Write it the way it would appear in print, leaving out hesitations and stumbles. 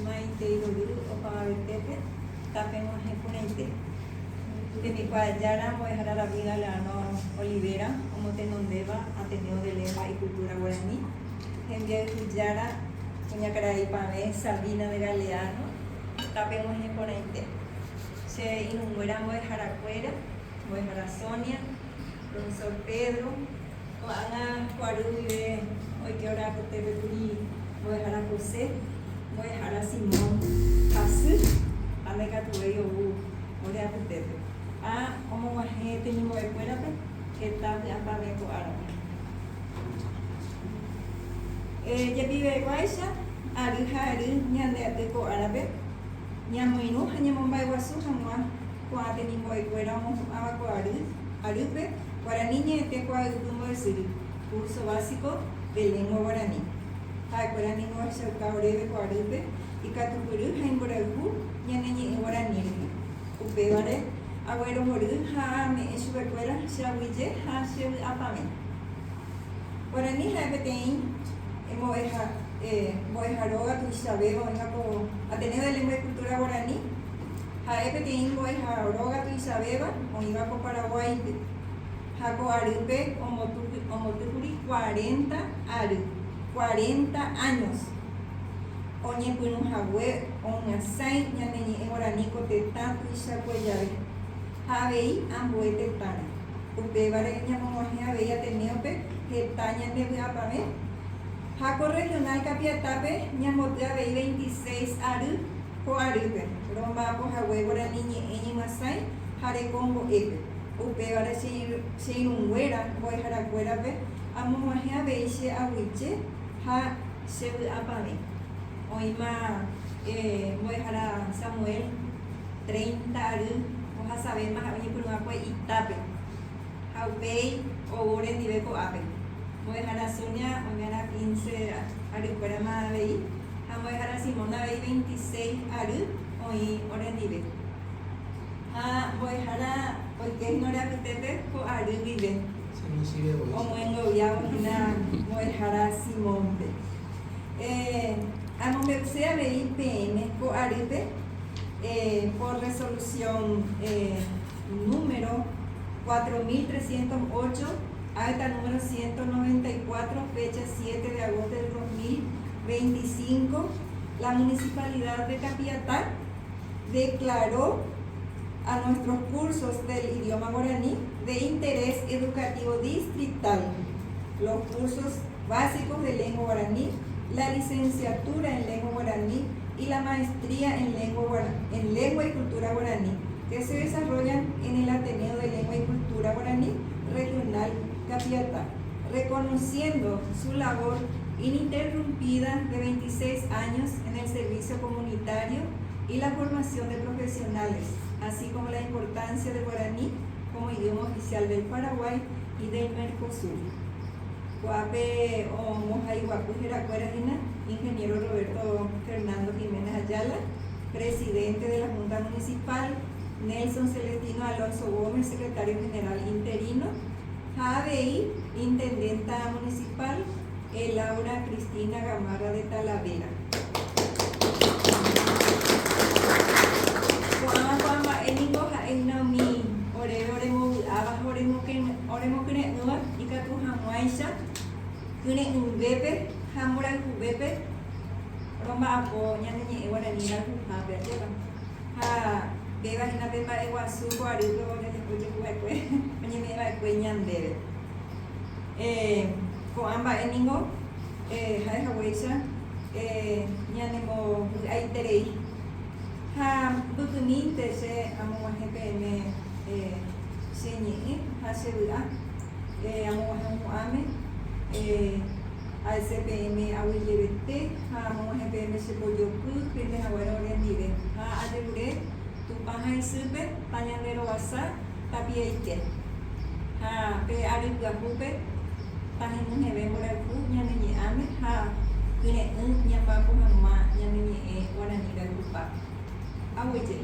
Maitei rory opavavetépe tapeg̃uahẽ porãite. Tembikuaajára Mbo'ehára David Galeano Olivera omotenondéva Ateneo de Lengua y Cultura Guaraní, hembiayhujára kuñakarai pavẽ Sabina de Galeano tapeg̃uahẽ porãite. Che irũnguéra mbo'eharakuéra, mbo'ehára Sonia, profesor Pedro, Ko'ág̃a ko ary guive oike ore apytépe kuri mbo'ehára José, mbo'ehára Simón ha sy, ha ndaikatuvéi ou ore apytépe. Ha omog̃uahẽ temimbo'ekuérape heta vy'apavẽ ko árape. Jepiveguáicha ary ha ary ñande aty ko árape ñamoirũ ha ñamomba'eguasu hag̃ua ko'ã temimbo'ekuéra omohu'ãva ko ary arýpe Guarani ñe'ẽte kuaayvy mbo'esyry, Curso Básico de Lengua Guaraní. Ha'ekuéra ningo ohechauka oréve ko arýpe ikatupyry ha imborayhu ñane ñe'ẽ guarani rehe. Upévare aguerohory ha ame'ẽ chupekuéra che aguyje ha che vy'apavẽ. Guarani ha'e peteĩ mbo'eharóga tuichavéva oĩva ko Ateneo de Lengua y Cultura Guaraní, Ha'e peteĩ mbo'eharóga tuichavéva oĩva ko Paraguáipe, ha ko arýpe ombotýkuri cuarenta ary, cuarenta años, oñepyrũ hague omyasãi ñane ñe'ẽ guarani ko tetã tuichakue jave, ha avei ambue tetãre. Upévare ñamog̃uahẽ avei Ateneo-pe heta ñande vy'apavẽ, ha ko Regional Capiatá-pe ñamboty avei 26 ary, Ko arýpe, romba'apo hague guarani ñe'ẽ ñemyasãi ha reko mbo'épe. Upévare che irũnguéra mbo'eharakuérape amog̃uahẽ avei che aguyje ha che vy'apavẽ. Oĩma mbo'ehára Samuel treinta ary ohasavéma ha oñepyrũ'akue itápe ha upéi ou orendive ko'ápe. Mbo'ehára Sonia oĩva'erã quince arykuérama avei. Ha mbo'ehára Simón avei 26 ary oĩ orendive. Ha mbo'ehára oike hína ore apytépe ko ary guive omyengoviávo hína mbo'ehára Simónpe. Amombe'use avei peẽme ko arýpe por resolución número 4308 Acta número 194, fecha 7 de agosto del 2025, la Municipalidad de Capiatá declaró a nuestros cursos del idioma guaraní de interés educativo distrital, los cursos básicos de lengua guaraní, la licenciatura en lengua guaraní y la maestría en lengua, en lengua y cultura guaraní, que se desarrollan en el Ateneo de Lengua y Cultura Guaraní Regional Capiatá, reconociendo su labor ininterrumpida de 26 años en el servicio comunitario y la formación de profesionales, así como la importancia del guaraní como idioma oficial del Paraguay y del Mercosur. Ko'ápe omohaiguapy herakuéra hína Ingeniero Roberto Fernando Jiménez Ayala, presidente de la Junta Municipal, Nelson Celestino Alonso Gómez, secretario general interino, ha avei intendenta municipal, Laura Cristina Gamarra de Talavera. Ko'ãva ko'ã mba'e ningo ha'e hína umi oréve orembovy'áva ha oremokyre'ỹva ikatu hag̃uáicha kyre'ỹvépe ha mborayhuvépe romba'apo ñane ñe'ẽ guarani rayhuhápe, ajépa. Ha péva hína pe mba'eguasu ko arýpe ojehuva'ekue, oñeme'ẽva'ekue ñandéve. Ko'ã mba'e ningo ha'e haguéicha ñanembovy'aiterei. Ha mbykymínte che amog̃uahẽ peẽme che ñe'ẽ ha che vy'a amog̃uahẽ opu'ãme ha'ese peẽme aguyjevete ha amog̃uahẽ peẽme che pojopy peime haguére orendive. Ha ajerure Tupã ha isýpe tañanderovasa tapiaite. Ha pe ary pyahúpe tahenyhẽve mborayhu ñane ñe'ãme ha kyre'ỹ ñamba'apo hag̃ua ñane ñe'ẽ guarani rayhupápe. Aguyje.